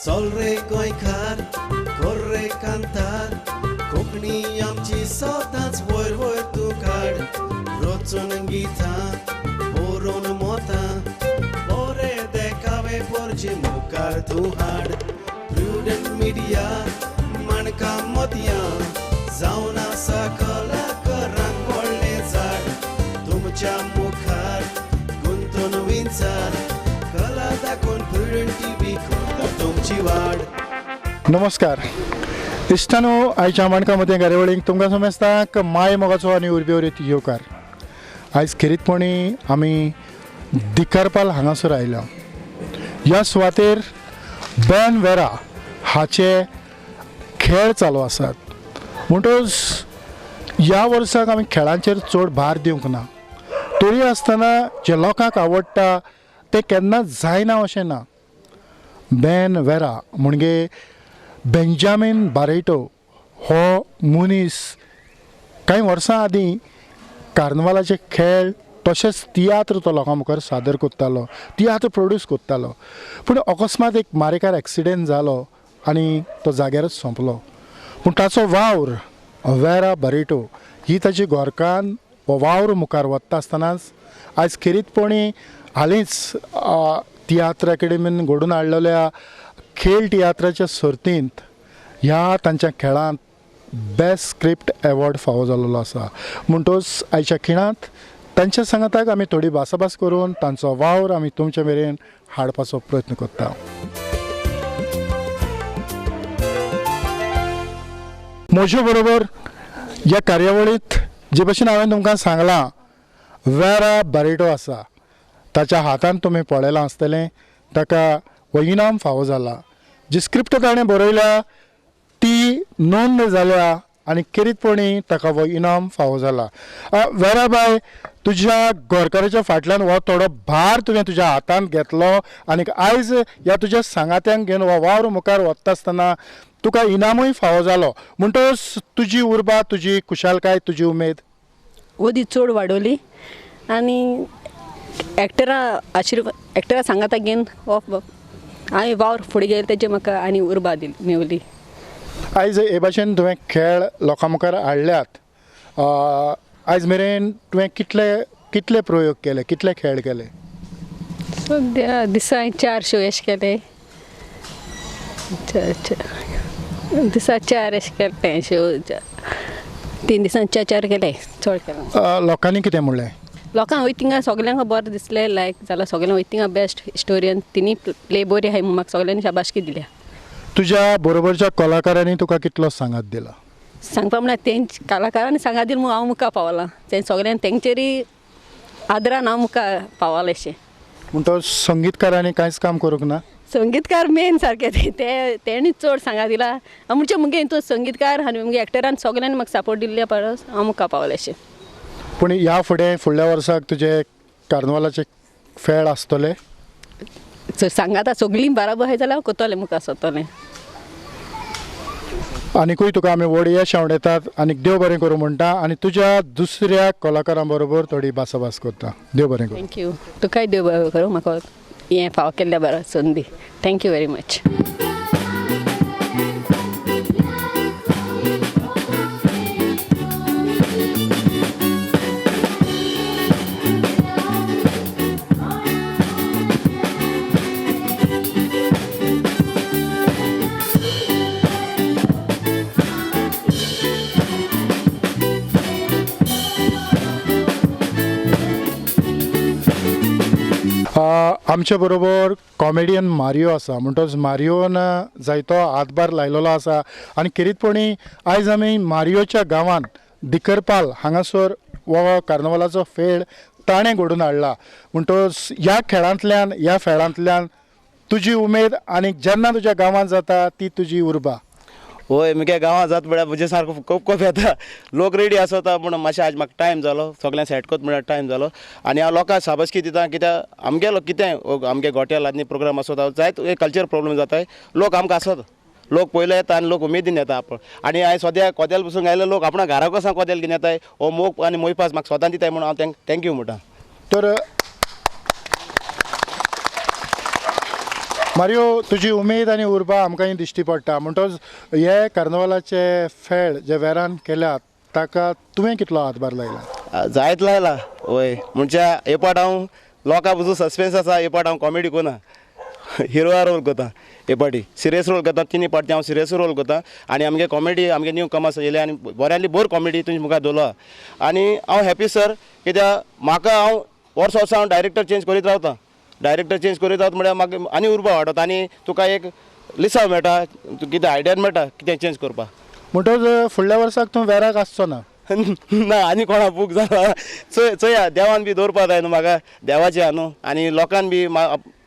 चल रे गोंयकार कर रे कांतार कोंकणी आमची सदांच वयर वयर तूं काड रचून गितां बरोवन मोतां बरे देखावे पोरचे मुखार तूं हाड प्रुडंट मिडिया माणकां मोतयां जावन आसा कलाकारांक व्हडलें झाड तुमच्या मुखार गुंतून विंचार कला दाखोवन प्रुडंट टीव्ही करता तुमची वाड. नमस्कार इश्टानो, आयच्या माणकां मदें कार्यावळीक तुमकां समजता माय मोगाचो आनी उर्बे उरीत येवकार. आयज खेरीतपणी आमी दिकरपाल हांगासर आयल्या. ह्या सुवातेर बेन वेरा हाचे खेळ चालू आसात. म्हणटकच ह्या वर्साक आमी खेळांचेर चड भार दिवंक ना, तरी आसतना जे लोकांक आवडटा तें केन्नाच जायना अशें ना. बेन वेरा म्हणजे बेंजामीन बारेटो हो मनीस कांय वर्सां आदीं कार्नवालाचे खेळ तशेंच तियात्र तो लोकां मुखार सादर करतालो, तियात्र प्रोड्यूस करतालो. पूण अकस्मात एक मारेकार एक्सिडेंट जालो आनी तो जाग्यारच सोंपलो. पूण ताचो वावर वेरा बारेटो ही ताची घरकान्न हो वावर मुखार वता आसतनाच आयज खेरीतपणी हालींच तियात्र अकेडमीन घडोवन हाडलेल्या खेळ तियात्राच्या सर्तींत ह्या तांच्या खेळांत बेस्ट स्क्रिप्ट एवॉर्ड फावो जाल्लो आसा. म्हणटकच आयच्या खिणांत तांच्या सांगाताक आमी थोडी भासाभास करून तांचो वावर आमी तुमचे मेरेन हाडपाचो प्रयत्न करता. म्हजे बरोबर ह्या कार्यावळींत जे भशेन हांवें तुमकां सांगलां वेरा बारेटो आसा, ताच्या हातान तुमी पळयलां आसतलें, ताका हो इनाम फावो जाला. जी स्क्रिप्ट ताणें बरयल्या ती नोंद जाल्या आनी खेरीतपणी ताका हो इनाम फावो जाला. वेराबाय, तुज्या घरकाराच्या फाटल्यान हो थोडो भार तुवें तुज्या हातांत घेतलो आनी आयज ह्या तुज्या सांगात्यांक घेवन हो वावर मुखार वता आसतना तुका इनामूय फावो जालो. म्हणटकच तुजी उर्बा, तुजी खुशालकाय, तुजी उमेद ओदी चड वाडोवली आनी एक्टरा आशिर्वाद एक्टरा सांगाता घेवन हो हांवें वावर फुडें गेले तेजे म्हाका आनी उर्बा दिली मेवली. आयज हे भाशेन तुवें खेळ लोकां मुखार हाडल्यात, आयज मेरेन तुवें कितले कितले प्रयोग केले, कितले खेळ केले? सद्या दिसा 4 शो अशें केले, दिसा 4 अशें केले शो, 3 दिसान 4 4 केले, चड केले. लोकांनी कितें म्हणलें? लोकांक वयता थिंगा सगल्यांक बरें दिसलें, लायक जाल्यार सगल्यांक वयता थिंगा बेस्ट स्टोरी तिनी प्ले बरी आहाय म्हूण म्हाका सगल्यांनी शाबासकी दिल्या. तुज्या बरोबरच्या कलाकारांनी तुका कितलो सांगात दिला? सांगपा म्हळ्यार तेंच कलाकारांनी सांगात दिला म्हूण हांव मुखार पावलां, तें सगल्यांनी तेंचेरी आदरान हांव मुखार पावलां अशें. म्हणटकच संगीतकारांनी कांयच काम करूंक ना? संगीतकार मेन सारके ते तेणी चड सांगात दिला म्हणजे मुगे हितून संगीतकार आनी मुगे एक्टरान सगल्यांनी म्हाका सपोर्ट दिल्ल्या परस हांव मुखार पावलें अशें. पूण ह्या फुडें फुडल्या वर्साक तुजे कार्नवालाचे खेळ आसतले? सांगाता सगळीं बराबर आहाय जाल्यार हांव करतलें, मुखार सरतलें. आनीकूय तुका आमी व्हड यश आवडयतात आनी देव बरें करूं म्हणटा आनी तुज्या दुसऱ्या कलाकारां बरोबर थोडी भासाभास करता. देव बरें करूं. Thank you, तुकाय देव बरें करूं, म्हाका हें फावो केल्ल्या बरें संदी. Thank you very much. आमच्या बरोबर कॉमेडियन मारियो आसा. म्हणटकच मारियोन जायतो हातभार लायलेलो आसा आनी खेरीतपणी आयज आमी मारियोच्या गांवांत दिकरपाल हांगासर हो कार्नवालाचो खेळ ताणें घडोवन हाडला. म्हणटकच ह्या खेळांतल्यान, ह्या खेळांतल्यान तुजी उमेद आनी जेन्ना तुज्या गांवांत जाता ती तुजी उर्बा. हय, मुगे गांवां जाता म्हळ्यार म्हजे सारको खूब कोप येता, लोक रेडी आसता पूण मातशें आज म्हाका टायम जालो, सगळ्यांक सेट करता म्हळ्यार टायम जालो. आनी हांव लोकांक शाबासकी दिता कित्याक आमगेलो कितें आमगे गोट्याल आनी प्रोग्राम आसता जायत कल्चर प्रॉब्लम जाताय, लोक आमकां आसत, लोक पयलो येता आनी लोक उमेदीन येता आपण. आनी हांवें सद्या कोदेल पसून आयले लोक आपणा घराक वचून कोदेल घेवन येताय, हो मोग आनी मोयपास म्हाका स्वता दिताय म्हणून हांव तांकां thank you म्हणटा. तर मारियो, तुजी उमेद आनी उर्बा आमकां दिश्टी पडटा. म्हणटच हे कार्नवालाचे फेळ जे वेरान केल्यात ताका तुवें कितलो हातभार लायला? जायत लायला. वय, म्हणजे हे पाट हांव लोकां पसून सस्पेन्स आसा. हे पाट हांव कॉमेडी कोना, हिरोआ रोल करता. हे पाटी सिरियस रोल करता. तिनी पाटी हांव सिरियस रोल करता आनी आमगे कॉमेडी आमगे न्यू कमर्स येयले आनी बऱ्यांतली बोर कॉमेडी तुमच्या मुखार दवरला. आनी हांव हॅपी सर, कित्याक म्हाका हांव वर्स वर्सां हांव डायरेक्टर चेंज करीत रावता. डायरेक्टर चेंज करीत रावता म्हळ्यार म्हाका आनी उर्बा वाडत आनी तुका एक लिसांव मेळटा, कितें आयडिया मेळटा कितें चेंज करपाक. म्हणटच फुडल्या वर्साक तूं वेराक आसचो ना? ना, आनी कोणा बूक जाला. चोय चोया, देवान बी दवरपा जाय न्हू म्हाका, देवाचें आहा न्हू. आनी लोकान बी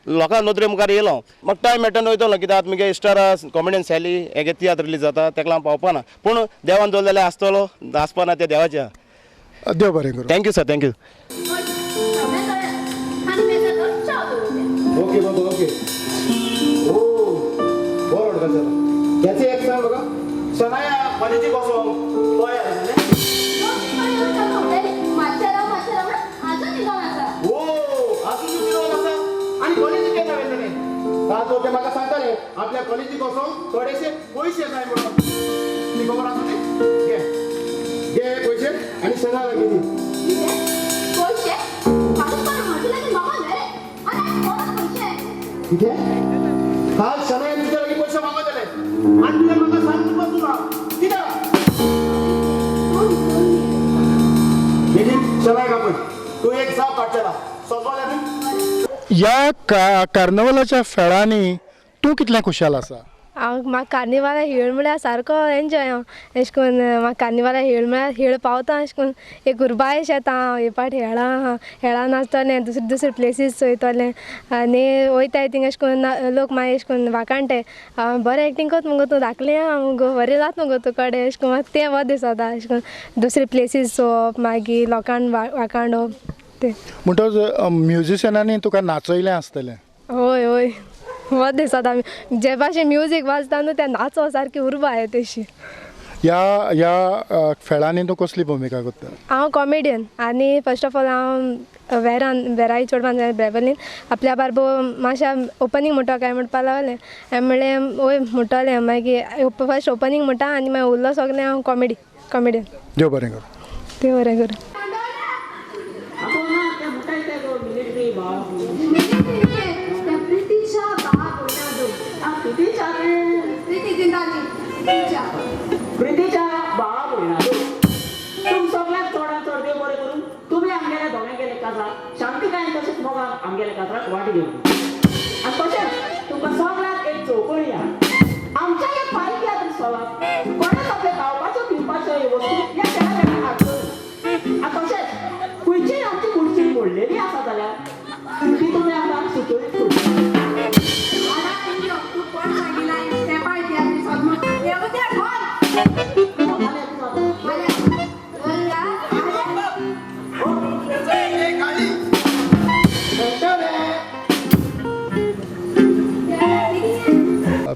लोकां नदरे मुखार येयलो म्हाका टायम मेळटा वयतलो. कित्याक आतां मुगे इश्टार कॉमेडियन सॅली हेगे तियात्र रिलीज जाता, तेका लागून पावपा ना. पूण देवान दवरलें जाल्यार आसतलो, आसपा ना तें देवाचें आहा. देव बरें करूं. Thank you sir, thank you. Okay बाबा, ओके. ओ बरो जाता त्याचे एक सांग बघा सनाया कॉलेजी बसो तयार. ओ अजून आसा आनी कॉलेजी केन्ना वेतले? काल ते म्हाका सांगताले आपल्या कॉलेजी बसोंक थोडेशे पयशे जाय म्हणून. ती खबर आसा ती? घे घे पयशे आनी सना लागीं दी. कितें? काल सनाया तुज्या लागीं पयशे मागतले आनी तुवें म्हाका सांगून बसून कित्याक? बेगीन सनाय कापूय, तूं एक जाप काडचेला समजलें न्ही? ह्या कार्नवालाच्या फेळांनी तूं कितलें खुशाल आसा? हांव म्हाका कार्निवाला हेळ म्हळ्यार सारको एन्जॉय. हांव अशें करून म्हाका कार्निवाला हेळ म्हळ्यार हेळ पावता अशें करून एक उर्बाय येता. हांव हे पाट हेळां आहा, हेळां नाचतलें, दुसरे दुसरे प्लेसीस चोयतलें आनी वयताय थिंग अशें करून लोक मागीर अशें करून वाखाणटाय, बरें एक्टींग करता मुगो तूं, धाकलें आहा मुगो, बरें जाता मुगो तूं कडेन अशें करून म्हाका तें बरें दिसता. अशें करून दुसरे प्लेसीस चोवप, मागीर लोकांक वाखाणप तें. म्हणटच म्युजिशनांनी तुका नाचयलें आसतलें? हय हय, बरें दिसता. जे भाशेन म्युजीक वाजता न्हू तें नाचो सारकी उर्बा येता तशी. ह्या ह्या खेळांनी तूं कसली भुमिका करता? हांव कॉमेडियन आनी फर्स्ट ऑफ ऑल हांव वेरान वेराय चोडवान बेबलीन आपल्या बारबो मातशें ओपनींग म्हणटा काय म्हणपा लागलें. हांवें म्हणलें वय म्हणटलें. मागीर फर्स्ट ओपनींग म्हणटा आनी मागीर उरलो सगळें हांव कॉमेडी कॉमेडियन. देव बरें करूं. देव बरें करूं. प्रितीच्या भावा भयणांनो, तुम सगळ्यांत चडांत चड देव बरें करून तुमी आमगेल्या दोगांगेले काजाराक शांतिकायेन तशेंच मोगान आमगेल्या काजाराक वांटो घेवची. आनी तशेंच तुमकां सगळ्यांक एक चौकळी आहा. आमच्या ह्या पालखी तियात्र कोणेच आपले खावपाच्यो पिवपाच्यो ह्यो वस्तू ह्या खेळा खेळाक हाडच्यो. आनी तशेंच खंयचीय आमची कुडची मोडलेली आसा जाल्यार ती तुमी आमकां सुचोवणी करची.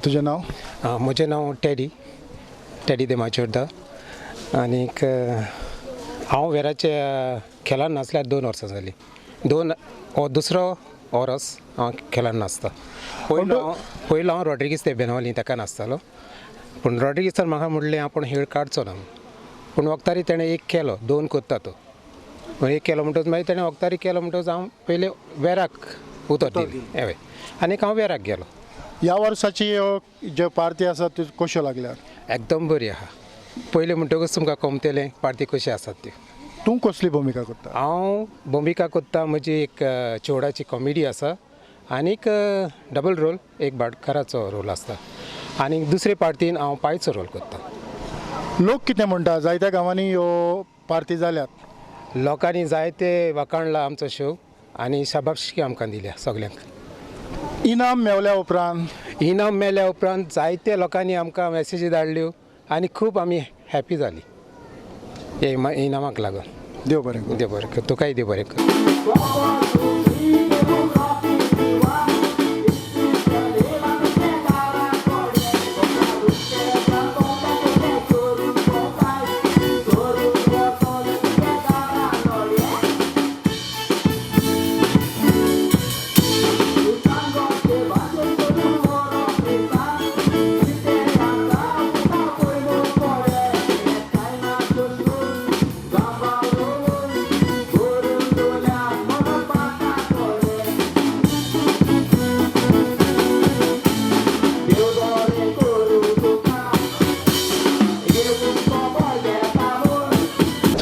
तुजें नांव? म्हजें नांव टेडी, टेडी देमाचोर्दा. आनीक हांव वेराच्या खेळान नाचल्यार 2 वर्सां जालीं. 2 हो दुसरो ओरस हांव खेळान नाचता. पयलो हांव रॉड्रिगीस ते बेनवली ताका नाचतालो. पूण रॉड्रिगीसान म्हाका म्हणलें आपूण हेळ काडचो ना. पूण वखदारी तेणें एक केलो, 2 करता तो एक केलो म्हणटकच मागीर तेणें वखदारी केलो म्हणटकच हांव पयलें वेराक उतर दिलें. हय, आनीक हांव वेराक गेलो. ह्या वर्साची ज्यो पार्ती आसा त्यो कश्यो लागल्या? एकदम बरी आहा. पयलें म्हणटकच तुमकां कमतलें पार्ती कशी आसात त्यो. तूं कसली भुमिका करता? हांव भुमिका करता, म्हजी एक चेवडाची कॉमेडी आसा आनीक डबल रोल एक भाटकाराचो रोल आसता आनी दुसरे पार्टीन हांव पायचो रोल करता. लोक कितें म्हणटा? जायत्या गांवांनी ह्यो पार्टी जाल्यात, लोकांनी जायते वाखाणला आमचो शो आनी शाबासकी आमकां दिल्या सगल्यांक. इनाम मेवल्या उपरांत? इनाम मेळ्ळ्या उपरांत जायते लोकांनी आमकां मॅसेजी धाडल्यो आनी खूब आमी हॅपी जाली हे इनामाक लागून. देव बरें करूं. देव बरें करूं. तुकाय देव बरें करूं.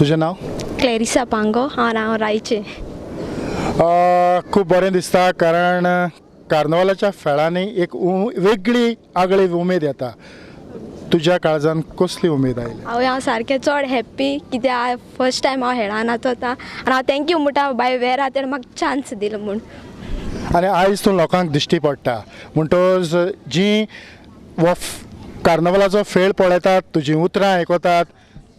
तुजें नांव? क्लॅरिसा पांगो. हांव रायचें. खूब बरें दिसता कारण कार्नवालाच्या फेळांनी एक वेगळी आगळी उमेद येता. तुज्या काळजान कसली उमेद आयली? हांव सारकें चड हॅप्पी कित्याक फर्स्ट टायम हांव हेळा नाचता आनी हांव thank you म्हणटा बाय वेरा तेणें म्हाका चान्स दिलो म्हूण. आनी आयज तूं लोकांक दिश्टी पडटा म्हणटकच जी हो कार्नवालाचो खेळ पळयतात, तुजीं उतरां आयकतात,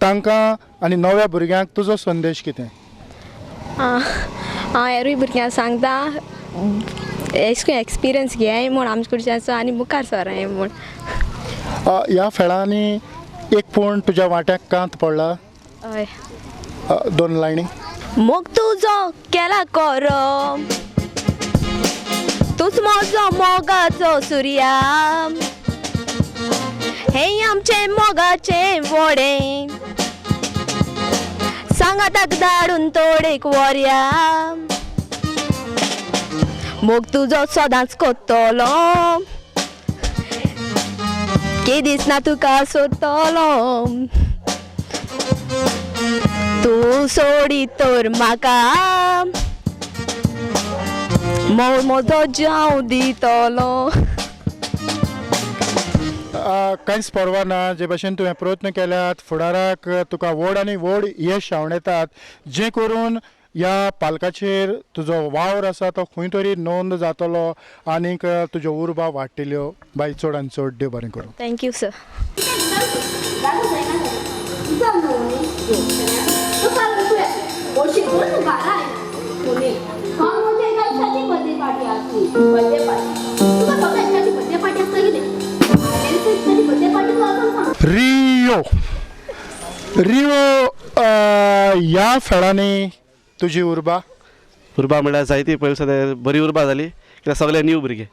तांकां आनी नव्या भुरग्यांक तुजो संदेश कितें? हांव हेरूय भुरग्यांक सांगता एशें करून एक्सपिरियन्स घेयाय म्हूण आमचे कडच्याचो आनी मुखार सराय म्हूण. ह्या खेळांनी एक पूण तुज्या वांट्याक कांत पडला? हय. दोन लायनी. मोग तुजो केला कोरो, तूंच म्हजो मोगाचो सुर्या, हें आमचें मोगाचें वोडें, सांगाताक धाडून तोडेक वोरया, मोग तुजो सदांच कोत्तलो, केदीस ना तुका सोदतलो, तूं सोडी तर म्हाका मोग म्हजो जावं दितलो. कांयच पर्वा ना, जे भशेन तुवें प्रयत्न केल्यात फुडाराक तुका व्हड आनी व्हड यश शेवणेतात, जें करून ह्या पालकाचेर तुजो वावर आसा तो खंय तरी नोंद जातलो आनीक तुज्यो उर्बा वाडटल्यो. बाय, चड आनी चड देव बरें करूं. Thank you sir. Rio Rio ह्या खेळांनी तुजी उर्बा? उर्बा म्हळ्यार जायती पयलीं सद्या बरी उर्बा जाली कित्याक सगळे न्यू भुरगे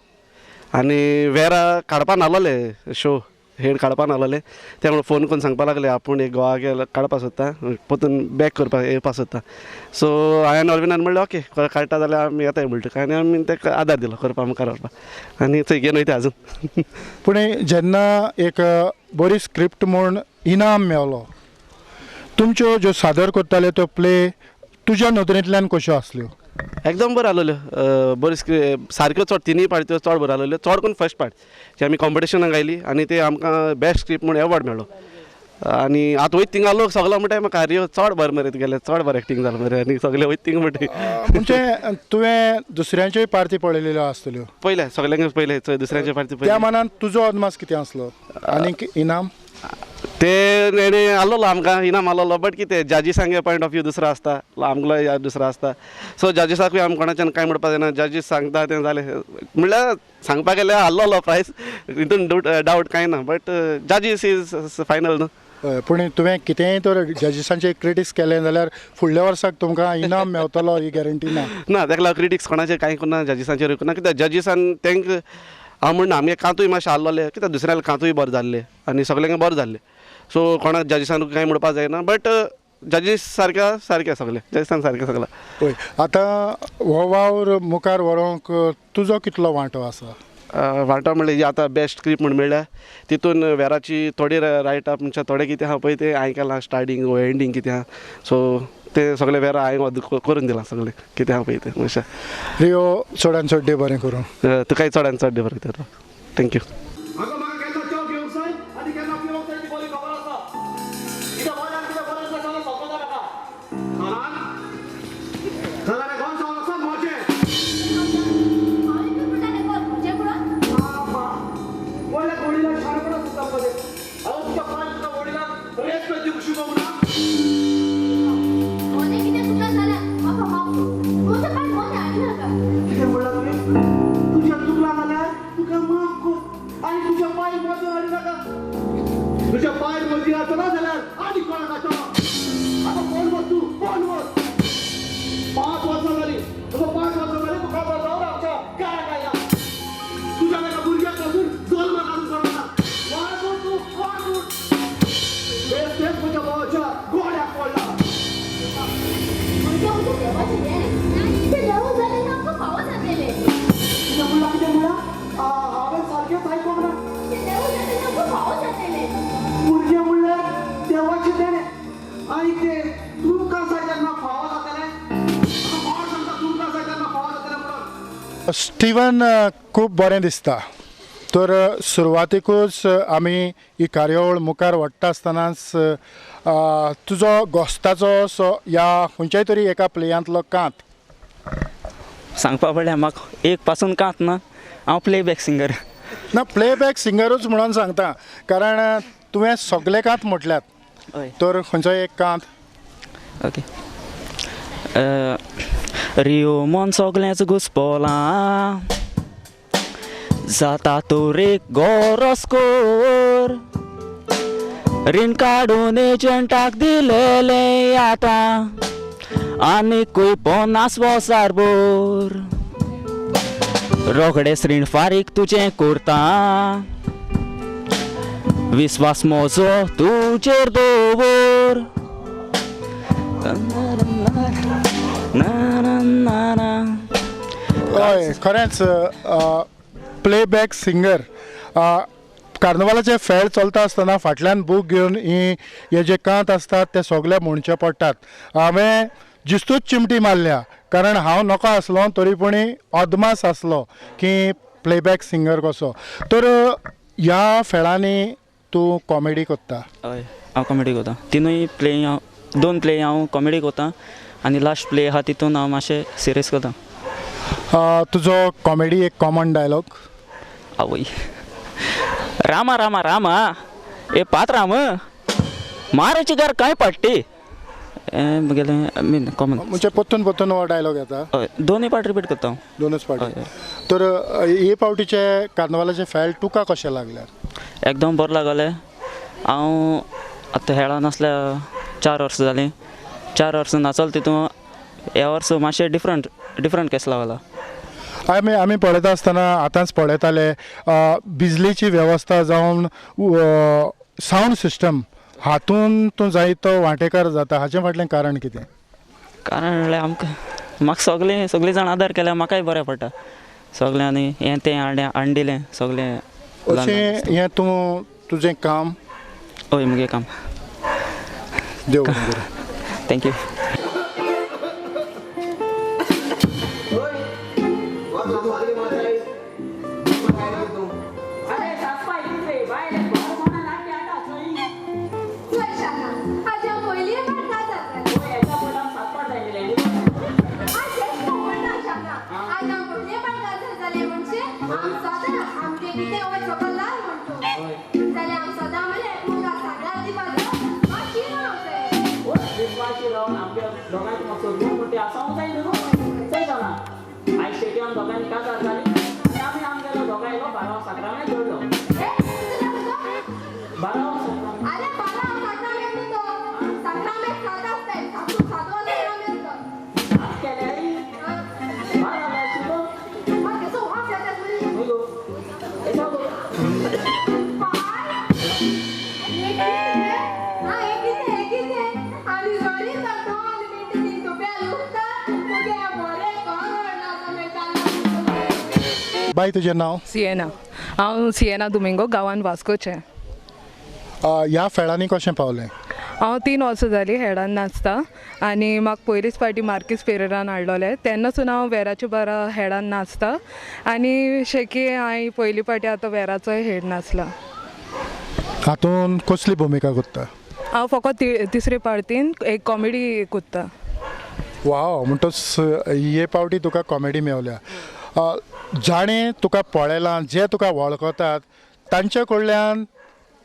आनी वेरा काडपा नासलोले, शो हेड काडपा नासलोले, ते म्हणून फोन करून सांगपा लागले आपूण एक गोवा काडपा सोदता, परतून बॅक करपाक येवपा सोदता. सो हांवें ऑलविनान म्हणलें ओके काडटा जाल्यार आमी येताय म्हणटा तुका, आनी आमी ताका आदार दिलो करपा मुखार व्हरपा आनी थंय घेवन वयता आजून. पूण जेन्ना एक बरी स्क्रिप्ट म्हूण इनाम मेवलो, तुमच्यो ज्यो सादर करताल्यो त्यो प्ले तुज्या नदरेंतल्यान कश्यो आसल्यो? एकदम बऱ्यो आसलेल्यो, बरी सारक्यो चड तिनूय पार्ट त्यो चड बऱ्यो आसलेल्यो, चड करून फर्स्ट पार्ट जे आमी कॉम्पिटिशनाक आयली आनी ते आमकां बेस्ट स्क्रिप्ट म्हूण एवॉर्ड मेळ्ळो. आनी आतां वयता थिंगा लोक सगलो म्हणटा म्हाका आरे चड बरें मरे तुगेलें, चड बरें एक्टींग जालें मरे, आनी सगळे वयता थिंगा म्हणटा. म्हणजे तुवें दुसऱ्यांच्योय पार्टी पळयलेल्यो आसतल्यो? पयलें सगल्यांक पयलें दुसऱ्यांच्यो पार्टी. त्या मानान तुजो अदमास कितें आसलो आनीक इनाम? ते हेणे आसलोलो आमकां इनाम आसलोलो, बट कितें जजीसांगे पॉयंट ऑफ व्यू दुसरो आसता, आमगेलो दुसरो आसता. सो जजीसाकूय आमी कोणाच्यान कांय म्हणपाक जायना, जजीस सांगता तें जालें म्हणल्यार सांगपाक गेल्यार आसलोलो प्रायज हितून डावट कांय ना, बट जजीस is final न्हू. हय, पूण तुवें कितेंय तर जजीसांचे क्रिटिक्स केलें जाल्यार फुडल्या वर्साक तुमकां इनाम मेवतलो ही गॅरंटी ना. ना, ताका लागून क्रिटिक्स कोणाचेर कांय करूं ना, जजीसांचेर करूं ना, कित्याक जजीसान तांकां हांव म्हणना आमगे कांतूय मातशें आसलोले कित्याक दुसऱ्याक कांतूय बरें जाल्लें आनी सगल्यांक बरें जाल्लें. सो कोणाक जजीसान कांय म्हणपाक जायना, बट जजीस सारक्या सारकें सगळें, जजीसान सारकें सगळें. पळय आतां हो वावर मुखार व्हरूंक तुजो कितलो वांटो आसा? वांटो म्हणल्यार आतां बेस्ट स्क्रिप्ट म्हूण मेळ्ळ्या तितून वेराची थोडी रायट अप म्हणजे थोडें कितें आहा पळय तें हांवें केलां, स्टार्टींग वो एंडींग कितें आहा, सो तें सगळें वेरा हांवें करून दिलां सगळें कितें आहा पळय तें मातशें. रियो, चडान चड देव बरें करूं. तुकाय चडान चड देव बरें करूं. Thank you. कितें म्हणलां तुवें? तुज्या चुकलां जाल्यार तुका माफ कर. स्टीवन खूब बरें दिसता। तर सुरवातेकूच आमी ही कार्यावळ मुखार व्हडटा आसतनाच तुजो गोस्ताचो सो ह्या खंयच्याय तरी एका प्लेयांतलो कांत सांगपा पडल्यार म्हाका एक पासून कांत ना, हांव प्लेबॅक सिंगर ना, प्लेबॅक सिंगरूच म्हणून सांगता कारण तुवें सगळे कांत म्हटल्यात, तर खंयचो एक कांत? ओके, रियो मन सगळेंच घुसपोलां जाता तोर एक गोरो स्कोर, रीण काडून एजंटाक दिलेलें आतां आनीकूय 50 वर्सां भर, रोखडेंच रीण फारीक तुजें करता, विस्वास म्हजो तुजेर दवर। हय, खरेंच प्लेबॅक सिंगर कार्नवालाचे फेर चलता आसतना फाटल्यान बूक घेवन हे जे कांत आसतात ते सगळे म्हणचे पडटात। हांवें जिस्तूच चिमटी मारल्या कारण हांव नको आसलो तरी पूण अदमास आसलो की प्लेबॅक सिंगर कसो। तर ह्या फेळांनी तूं कॉमेडी करता? हय, हांव कॉमेडी करता। तिनूय प्ले हांव, 2 प्ले हांव कॉमेडी करता आनी लास्ट प्ले आहा तितून हांव मातशें सिरियस करता। तुजो कॉमेडी एक कॉमन डायलॉग? आवय, रामा रामा रामा ए पात्राम माराची घर काय पडटी म्हगेलें मीन कॉमन म्हणजे परतून परतून हो डायलॉग येता? हय, दोनूय पार्ट रिपीट करता हांव। दोनूच पार्ट। तर हे पावटीचे कार्नवालाचे फेल तुका कशें लागल्यार? एकदम बरें लागलें। हांव आतां हेळा नासल्या 4 वर्सां जालीं, 4 वर्सां नाचल तितून ह्या वर्स मातशें डिफरंट डिफरंट केस लागला। आमी आमी पळयता आसतना आतांच पळयताले बिजलीची वेवस्था जावन सावंड सिस्टम हातून तूं जायतो वांटेकार जाता, हाचे फाटलें कारण कितें? कारण म्हणल्यार आमकां म्हाका सगळीं सगळीं जाण आदार केल्यार म्हाकाय बरें पडटा सगळ्यांनी हें तें हाडून दिलें सगळें। अशें हें तूं तुजें काम? हय, म्हगेलें काम। देव बरें करूं। Thank you. बाय, तुजें नांव? सिएना। हांव सिएना दुमिंगो, गांवान वास्कोचें। ह्या फेळांनी कशें पावलें? हांव 3 वर्सां जालीं हेडान नाचता आनी म्हाका पयलीच फावटी मार्कीस पेरेरान हाडलोलें, तेन्नासून हांव वेराचे बारा हेडान नाचता आनी शेकी हांवें पयली फावटी आतां वेराचोय हेड नाचला। हातून कसली भुमिका करता? हांव फकत तिसरे पार्टीन एक कॉमेडी करता। वाव, म्हणटच हे पावटी तुका कॉमेडी मेवल्या। जाणें तुका पळयलां, जे तुका वळखतात तांचे कडल्यान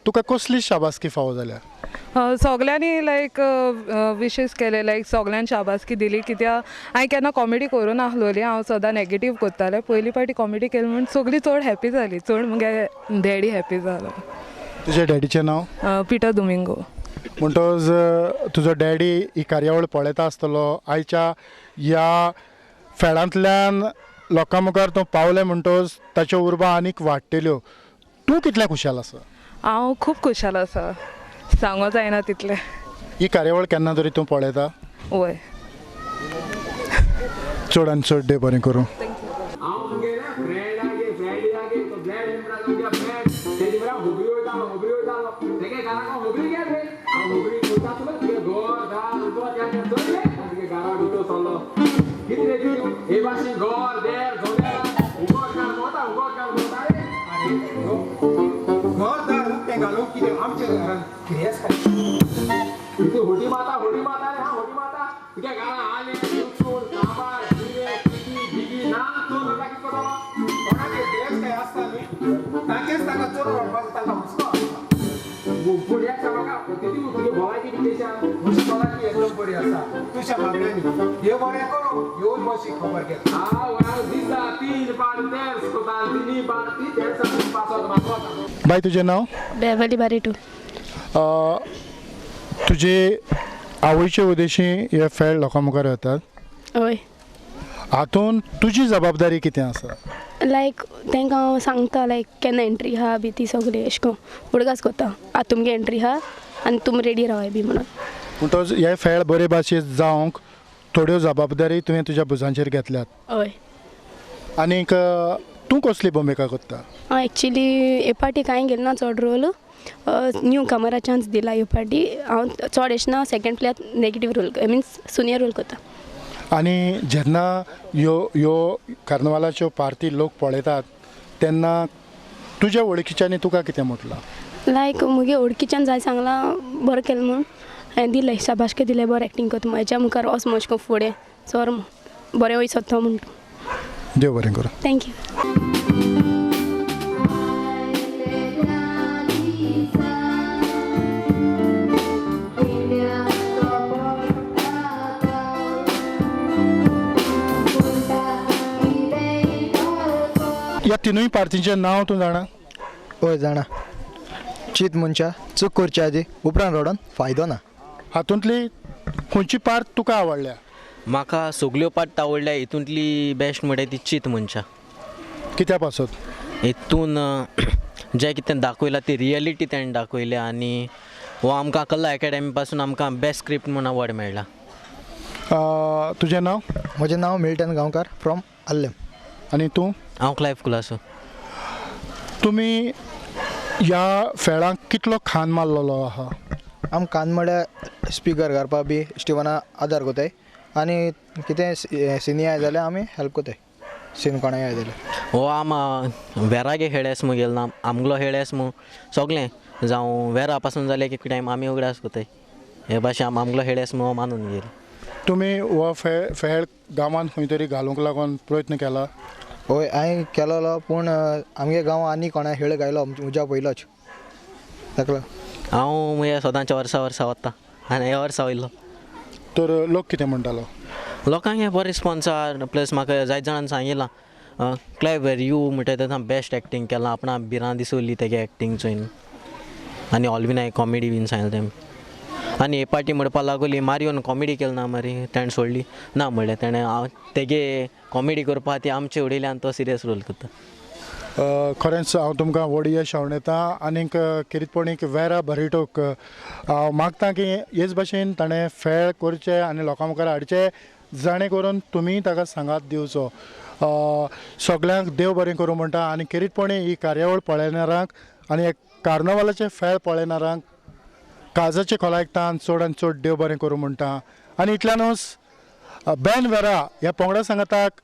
तुका कसली शाबासकी फावो जाल्या? सगळ्यांनी लायक विशेस केले, लायक सगळ्यान शाबासकी दिली कित्याक हांवें केन्ना कॉमेडी करूं नासलोली, हांव सदां नेगेटीव करतालें। पयली फावटी कॉमेडी केली म्हूण सगळीं चड हॅपी जाली, चड मुगे डॅडी हॅपी जालो। तुज्या डॅडीचें नांव? पिटर दुमिंगो। म्हणटच तुजो डॅडी ही कार्यावळ पळयता आसतलो, आयच्या ह्या फेळांतल्यान लोकां मुखार तूं पावलें म्हणटच ताच्यो उर्बा आनीक वाडटल्यो, तूं कितलें खुशाल आसा? हांव खूब खुशाल आसा, सांगो जायना तितलें। ही कार्यावळ केन्ना तरी तूं पळयता? वय। चड आनी चड देव बरें करूं। हे भाशेन घर देर तांकां चोरून व्हरपाचो तांकां हुस्को आसता. पूण एक सांग म्हाका, तुगे भोवाची कितें म्हजी कोणाची एकदम बरी आसा तुज्या मागण्यांनी. देव बरें करूं, येवन मातशी खबर घे. हांव दिसा 3 पार तेर्स कोता, 3 पार ती तेर्सा पासत म्हाका. बाय, तुजें नांव? बेवली बारेटू. तुजे आवयचे उद्देशी हे फेळ लोकां मुखार येतात. हय. हातून तुजी जबाबदारी कितें आसा? लायक तांकां हांव सांगता लायक केन्ना एंट्री आहा बी ती सगळी अशें करून उडगास करता. आतां तुमगे एंट्री आहा आनी तुमी रेडी रावाय बी म्हणून. म्हणटच हे फेळ बरे भाशेन जावंक थोड्यो जबाबदारी तुवें तुज्या भुजांचेर घेतल्यात. हय. आनीक तूं कसली भुमिका करता? हांव एक्चुली हे पाटी कांय घेतला ना चड रोल, न्यू कमरा चान्स दिला हे पाटी. हांव चड अशें ना second प्लेयात negative role means senior role करता. आनी जेन्ना ह्यो ह्यो कार्नवालाच्यो पार्टी लोक पळयतात तेन्ना तुज्या वळखीच्यांनी तुका कितें म्हटलां? लायक मुगे वळखीच्यान जाय सांगलां बरें केलें म्हूण, हांवें दिलें शाबासकी दिलें, बरें एक्टींग करता म्हज्या मुखार वच म्हजे करून फुडें सर बरें वयर सरता म्हूण तूं. देव बरें करूं. Thank you. ह्या तिनूय पार्टींचें नांव तूं जाणा? हय जाणा. चीत मनशा चूक करच्या आदी उपरांत रडोन फायदो ना. हातूंतली खंयची पार्ट तुका आवडल्या? म्हाका सगल्यो पार्ट आवडल्या, हितूंतली बेस्ट म्हणल्यार ती चीत मनशा. कित्या पासत? हितून जें कितें दाखयलां ती रियलिटी तेणें दाखयल्या आनी हो आमकां कला एकेडमी पासून आमकां बेस्ट स्क्रिप्ट म्हूण अवॉर्ड मेळ्ळा. तुजें नांव? म्हजें नांव मिल्टन गांवकार फ्रॉम आल्लेम. आनी तूं? हांव क्लायव कुलासो. तुमी ह्या फेळांक कितलो खान मारलेलो आहा? आम कान म्हळ्यार स्पिकर घालपा बी स्टिवना आदार कोताय आनी कितें सिनी आय जाल्यार आमी हेल्प कोताय, सीन कोणाय आय जाल्यार. हो आम वेरागे खेळेस म्हूण गेल ना, आमगलो खेळेस म्हूण सगळें जावं वेरा पासून जाल्यार एक टायम आमी उगडास कोताय. हे भाशेन आम आमगलो खेळेस म्हूण मानून गेल. तुमी हो फेळ गांवांत खंय तरी घालूंक लागून प्रयत्न केला? हय हांवें केलोलो, पूण आमगे गांवां आनी कोणा खेळ घायलो म्हज्या पयलोच ताका. हांव मुगे सदांच्या वर्सा वर्सा वता आनी ह्या वर्सा वयलो. तर लोक कितें म्हणटालो? लोकांक हे बरो रिस्पोन्स आहा, प्लस म्हाका जायते जाणांनी सांगिलां क्लायव वेर you म्हणटा तेन्ना बेस्ट एक्टींग केलां, आपणा भिरांत दिसली तेगे एक्टींग चोयन. आनी ऑलविनाय कॉमेडी बीन सांगलें तेमी. आनी हे पाटी म्हणपाक लागली मारियोन कॉमेडी केली ना मरे, तेणें सोडली ना म्हणलें तेणें तेगे कॉमेडी करपा ती आमचे उडयली आनी तो सिरियस रोल करता. खरेंच हांव तुमकां व्हड यश आंवडेता आनीक खेरीतपणीक वेरा बरेटोक हांव मागता की हेच भाशेन ताणें फेळ करचें आनी लोकां मुखार हाडचें, जाणें करून तुमी ताका सांगात दिवचो. सगल्यांक देव बरें करूं म्हणटा आनी खेरीतपणी ही कार्यावळ पळयणारांक आनी कार्नवालाचें फेळ पळयणारांक काळजाचे खोलायकतान चड आनी चड देव बरें करूं म्हणटा. आनी इतल्यानूच बेन वेरा ह्या पंगडा सांगाताक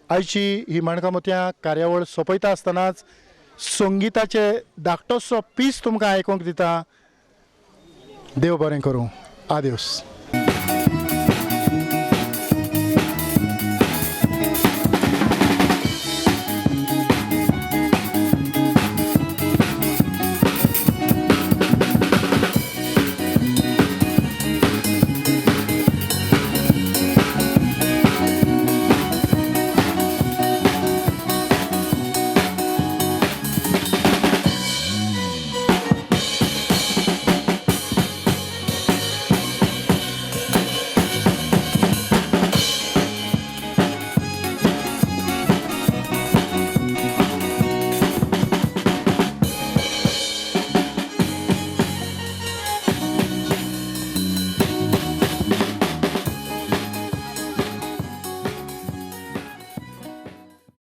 आयची ही माणकां मोतयां कार्यावळ सोंपयता आसतनाच संगिताचे धाकटोसो पीस तुमकां आयकूंक दिता. देव बरें करूं. आदेवस.